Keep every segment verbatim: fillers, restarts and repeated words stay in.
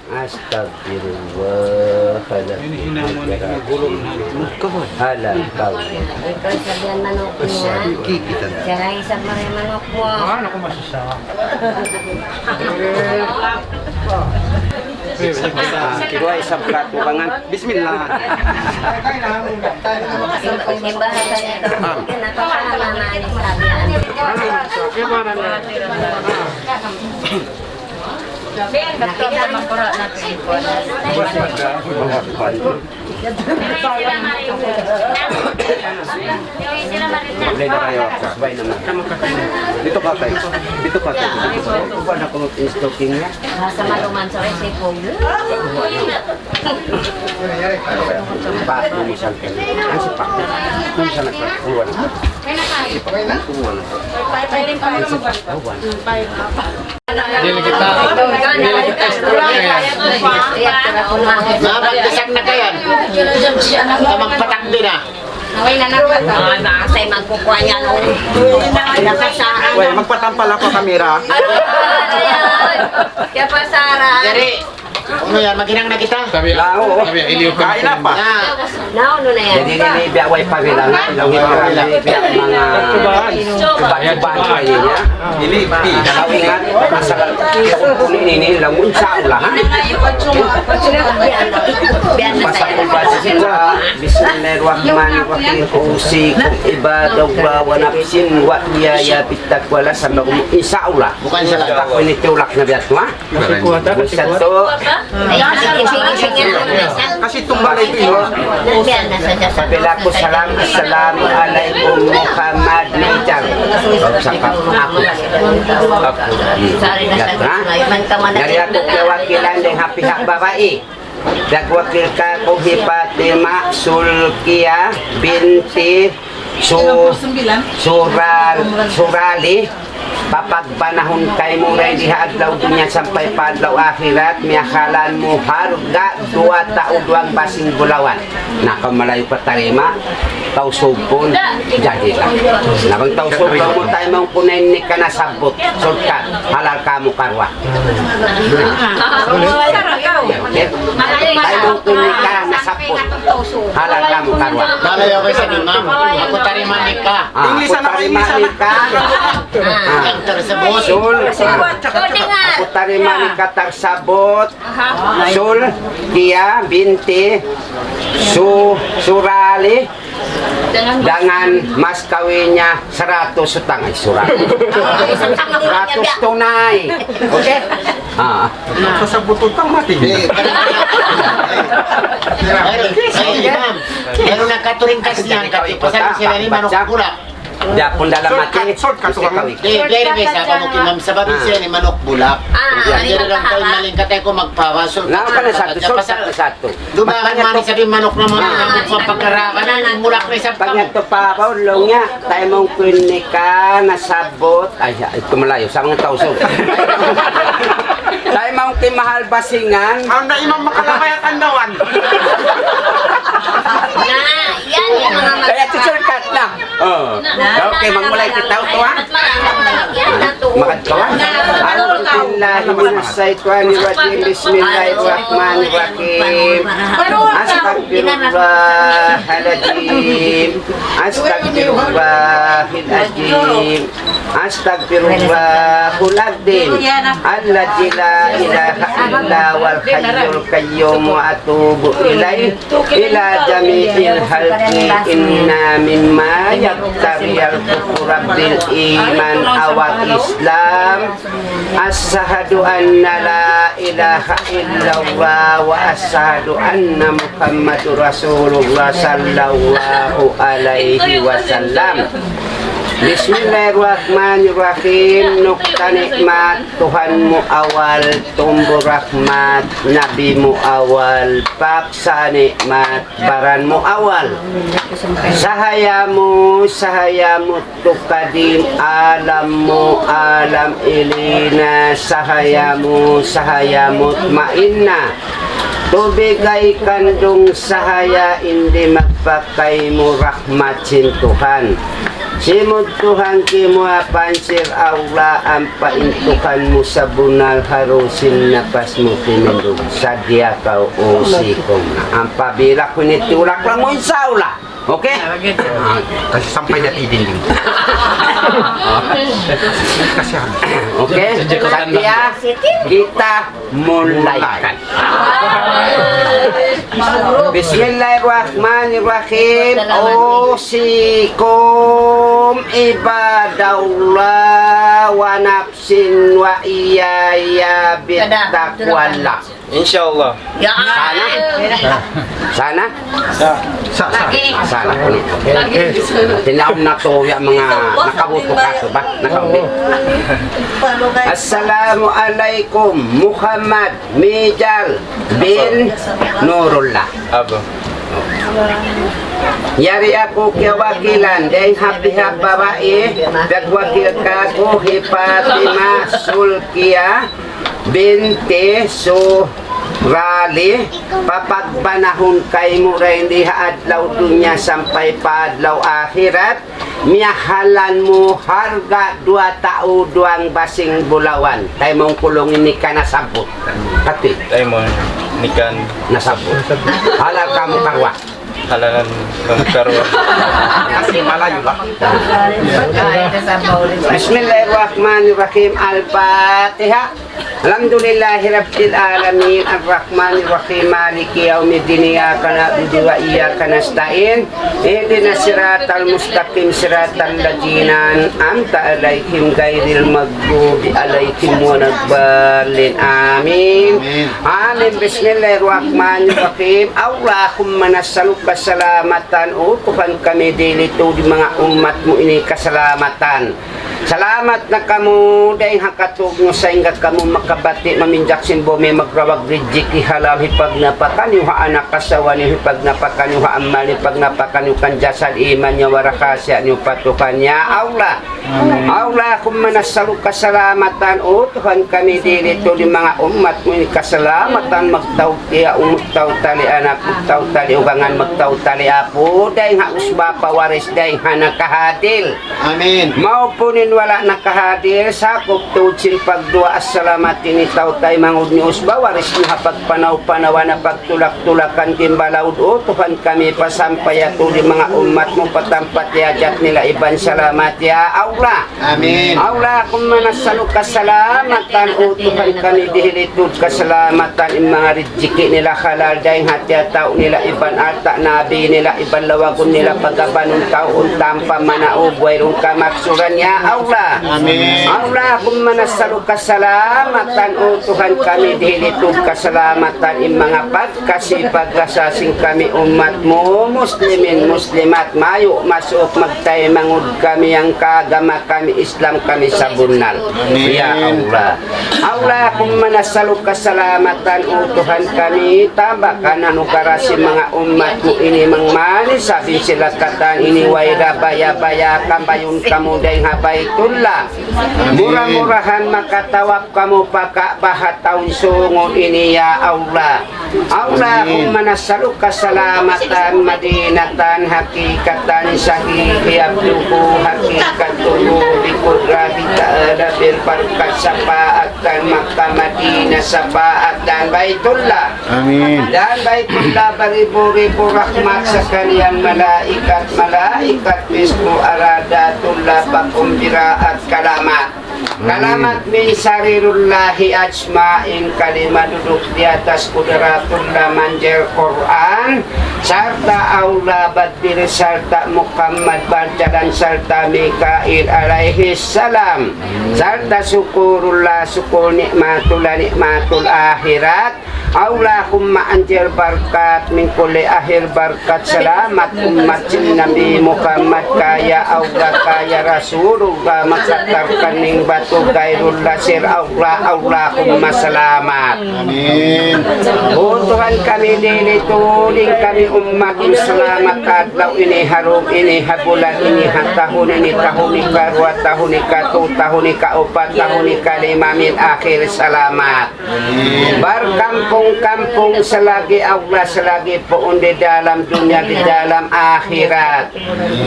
Astagfirullah, halal. Ini hinamon, ini gulung, ini gulung. Halal kau. Ikaw sabihan manuk niya. Siya ra isab mari manuk mu. Ah, naku, masasa. Ah, kidua isab katubangan. Bismillah. Simba, simba. Ah. Kenapa para mama ini sabihan? Nakita man pura natin. Boleh na kayo, subay naman. Dito ka, tay. Dito ka, tay. Dito ka. Uban ako mag-installing niya. Sa maluman sa recipe. Pa, umisan ka niya. Ang sipa. Umisan na ka. Uwan. Sipa. Uwan. Dili kita, dili kita istorya yan. Na, magdasal na kayo. Magpatakdi na. Ay, na, na, na. Ah, na, say magkukuha niya, no? Nakasaan. Uy, magpatampal ako kamera. Ano yan? Kaya pa, Sarah. Dali. Ano yan? Maghinang na kita? Sabi, Lao. Sabi, iliw ka. Kain na pa. Na. Na, ano na yan? Jadi, ini biya' way pa bilang. Laung ito, biya' mga cubaan-cubaan kayo niya. Ini, di, kalau ingat, masalah ini, ini, laung, insya Allah, ha? Pasal ko ba sa sila? Bismillahirrahmanirrahim. أوصيكم عباد الله ونفسي وإياي بتقوى الله. Sabi ko, insya Allah. Bukan insya Allah. Takwa ini tulak na biya' tu, ha? Kasi kuha ta, kasi kuha. Kasi tumbal itu, ha? Sabi ko, salam, assalamu alaikum, Muhammad Nijar. Sa pa-, aku. Aku. Hmm. Biya' tu, ha? Dari aku kawakilan dayn ha pihak babai. Nagwakil kāku' hi Fatima Sulkiya binti Su-, Sural-, Surali, papagpanahun kaymu dayn di ha adlaw dunya sampay pa adlaw akhirat, miyahalan mu harga duwa tau duwang basing bulawan. Na, kaw malayu pa tarima, Tausug pun, jadi lah. Na bang Tausug kamu, taymaun ku na in nikah nasabbut, sulkat, halal kamu karuwa. Okay? Taymaun ku in nikah nasabbut, halal kamu karuwa. Malayu kaw sa imam. Aku tarima nikah. Ah, aku tarima nikah. Ah. Sul, ah. Aku tarima nikah tasabbut. Sul, Dia binti Su-, Surali, dengan mas kawinnya saratus utang. Ay, saratus. Saratus tunay. Okay? Ah. Sa sabut utang mati. Pero, ay, imam, pero nakaturing kasi yan, kasi pasal sila ni manuk bulak. Japun dalam hati, shortcut, shortcut, shortcut. Di, di, di, sa kamu kimam sabab siya ni manuk bulak. Ah, jadi lang kayo malingkat ako magpawa, shortcut. Na, kana sa, shortcut, shortcut. Dumaan man sabi manuk naman, ah, manuk sa pagkarakan, bulak na isab kamu. Pag ito pa, Paul, laung niya, taymaun ku in nikah nasabbut. Ay, ito malayu, sa mga Tausug. Taymaun ku in mahal basingan. Ang na imam makalabay at andawan. Na, yan, yung mga mag- Kaya ito shortcut na. Oh. Okay, magmulay kita, utu, ha? Makadkawan. أعوذ بالله من الشيطان الرجيم. بسم الله الرحمن الرحيم. أستغفر الله العظيم. أستغفر الله العظيم. أستغفر الله العظيم الذي لا إله إلا هو الحي القيوم وأتوب إليه. إلى جميع الخلق إن مما يقتضي الكفر بالإيمان أو الإسلام. أشهد أن لا إله إلا الله وأشهد أن محمدا رسول الله صلى الله عليه وسلم. بسم الله الرحمن الرحيم. Nukta nikmat Tuhan mu awal, tumbu rahmat Nabi mu awal, paksa nikmat baran mu awal. Sahaya mu, sahaya mu tukadim, alam mu, alam ilina, sahaya mu, sahaya mutmainna. Tubig ay kandung sahaya, in di magpakay mu rahmat sin Tuhan. Simud Tuhan kimuapan sin Allah ampa in Tuhan mu sabunnal haru sin napas mu timindug. Sadja kaw usikum. Ampa bila kunit tulak lang mu, insya Allah. Okay? Kasi sampay na tidin din. Kasi ano? Okay? Sadja kita mulai. بسم الله الرحمن الرحيم. أوصيكم عباد الله ونفسي وإياي بتقوى الله. Insya Allah. Sana? Sana? Sa, sa. Sana. Tinaw na to yung mga nakabuto ka to ba? Nakabuto. Assalamu alaikum, Muhammad Mijal bin Nurullah. Abu. Yari aku kiyawakilan dayn ha pihak babai, piyagwakil kāku' hi Fatima Sulkiya binti Surali, pa pagbanahun kaymu dayn di ha adlaw dunya sampay pa adlaw akhirat, miyahalan mu harga' duwa tau duwang basing bulawan. Tay mawn kulung ini ka nasabbut. Kati. Tay mawn ini ka nasabbut. Halal kamu karuwa. Halalan kamu karuwa. Kasi malayu' ba? بسم الله الرحمن الرحيم. الفاتحة. الحمد لله رب العالمين. الرحمن الرحيم. مالك يوم الدين. إياك نعبد وإياك نستعين. اهدنا الصراط المستقيم. صراط الذين أنعمت عليهم غير المغضوب عليهم ولا الضالين. آمين. آمين. آمين. بسم الله الرحمن الرحيم. اللهم نسألك السلامة. O Tuhan kami, dihil tuud in manga ummat mu ini kasalamatan. Salamat na kamu dayn ha katug mu sahingga kamu makabati' maminjak sin bumi, magrawag rijiki halal, hipagnapaka niyu ha anak asawa niyu, hipagnapaka niyu ha amal, hipagnapaka niyu kan jasad, iman, nyawa, raha siya niyu pa Tuhan. Ya Allah. Amin. اللهم نسألك السلامة. O Tuhan kami, dihil tuud in manga ummat mu ini kasalamatan, magtaud tiyaun, magtaud tali anak, magtaud tali ugangan, magtaud tali apu', dayn ha usba pa waris, dayn ha nakahadil. Amin. Maupun in wala' nakahadil, sakup tuud sin pagduwaa salamat ini tau taymanghud niyu usba waris niyu ha pagpanaw-panawan, ha pagtulak-tulakan, gimbalaud, O Tuhan kami, pasampaya tuud in manga ummat mu pa tampat hajat nila iban salamat, ya Allah. Amin. اللهم نسألك السلامة. O Tuhan kami, dihil tuud kasalamatan, in manga rijiki nila halal, dayn ha tiyatau' nila, iban alta' nabi nila, iban lawagun nila, pagabanun tau, unta' pa manaug, wayruun kamaksuran, ya Allah. Amin. اللهم نسألك السلامة. O Tuhan kami, dihil tuud kasalamatan, in manga pag kasi paglasa sin kami ummat mu, muslimin, muslimat, mayu' masuuk magtaymanghud kami, hangka agama kami, Islam kami sabunnal. Amin. Ya Allah. اللهم نسألك السلامة. O Tuhan kami, tambahkan anugerah sin manga ummat mu ini, mangmanis sabin sila katan ini, way da baya-baya, kambayun kamu dayn ha Baitullah. Amin. Mura-murahan makatawaf kamu pa Ka'bah ha tahun sungu' ini, ya Allah. اللهم نسألك السلامة مدينة حقيقة صحيح يبلغ حقيقته بقدرة تعالى بالبركة شفاعة Makkah Madinah شفاعة بيت الله. Amin. Dayn Baitullah baribu-ribu rahmat sakalian malaikat, malaikat rizku aradatullah pakumbiraat kalamat. Kalamat min sarirullahi ajma'in, kalima duduk di atas kudratullah, manjari Qur'an, sarta' Allah badil, sarta' Muhammad barjalan, sarta' Mikail alayhi salam, sarta' sukurullah, sukul ni'matullah, ni'matul akhirat, اللهم أنزل بركات من كل أهل بركات سلامة أمة النبي محمد كايا الله كايا رسول الله مكتر كنين باتو غير الله سير الله اللهم سلامات. Amin. O Tuhan kami, dili tuud in kami ummat Islam ha adlaw ini, ha dum ini, ha bulan ini, ha tahun ini, tahun ikaruwa, tahun ikatu, tahun ikaupat, tahun ikalima, min akhir salamat. Barkampung-kampung salagi' Allah, salagi' puun di dalam dunya, di dalam akhirat.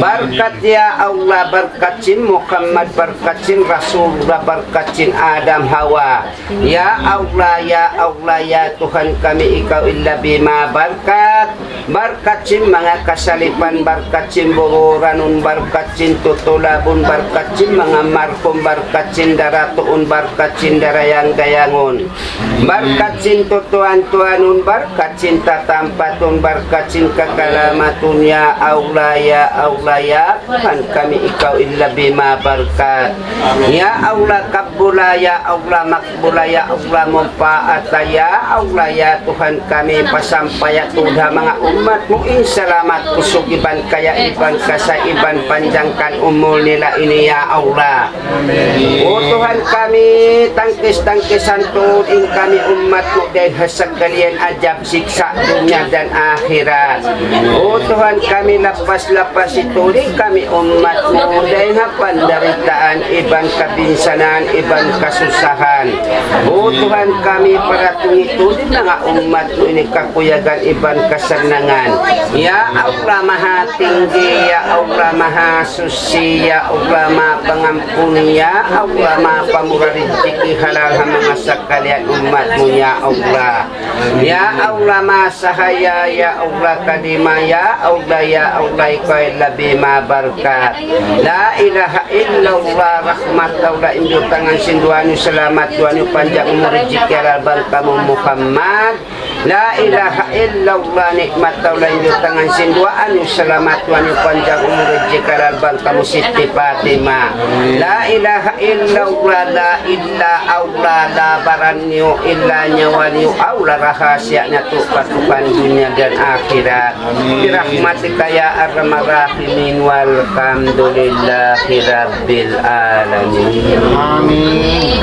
Barkat ya Allah, barkat sin Muhammad, barkat sin Rasulullah, barkat sin Adam Hawa. Ya Allah, ya Allah, ya Tuhan kami, ikaw in labi mabarkat. Barkat sin manga kasalipan, barkat sin buburanun, barkat sin tutulabun, barkat sin manga marhum, barkat sin daratuun, barkat sin darayang-dayangun. Barkat sin tutuan-tuanun, barkat sin tatampatun, barkat sin kakalamatun, ya Allah, ya Allah, ya Tuhan kami, ikaw in labi mabarkat. Ya Allah, kabbula, ya Allah, makbula, ya Allah, mumpaata, ya Allah, ya Tuhan kami, pasampaya tuud ha manga ummat mu in salamat, kusug iban kaya, iban kasa, iban panjangkan umul nila ini, ya Allah. O Tuhan kami, tangkis-tangkisan tuud in kami ummat mu dayn ha sakalian ajab siksa' dunya dan akhirat. O Tuhan kami, lapas-lapasi tuud in kami ummat mu dayn ha pandaritaan iban kabinsanaan iban kasusahan. O Tuhan kami, paratungi tuud in manga ummat mu ini kakuyagan iban kasannangan. Ya Allah Mahatinggi, ya Allah Mahasuchi, ya Allah Mahapangampun, ya Allah Mahapamura rijiki halal ha manga sakalian ummat mu, ya Allah. Ya Allah Mahasahaya, ya Allah Kadima, ya Allah, ya Allah, ikaw in labi mabarkat. La ilaha illallah, rahmat Allah, in biyutangan sin duwaa niyu, salamat duwaa niyu, panjang umul, rijiki halal bang kamu Muhammad. La ilaha illallah, nikmat Allah, in biyutangan sin duwaa niyu, salamat duwaa niyu, panjang umul, rijiki halal bang kamu Siti Fatima. La ilaha illallah, la illa Allah, la baran niyu, illa nyawa niyu, aw la rahasiya natu' pa tukan dunya dan akhirat. Bi rahmatika ya arhamar rahimin, walhamdulillahi rabbil alamin. Amin.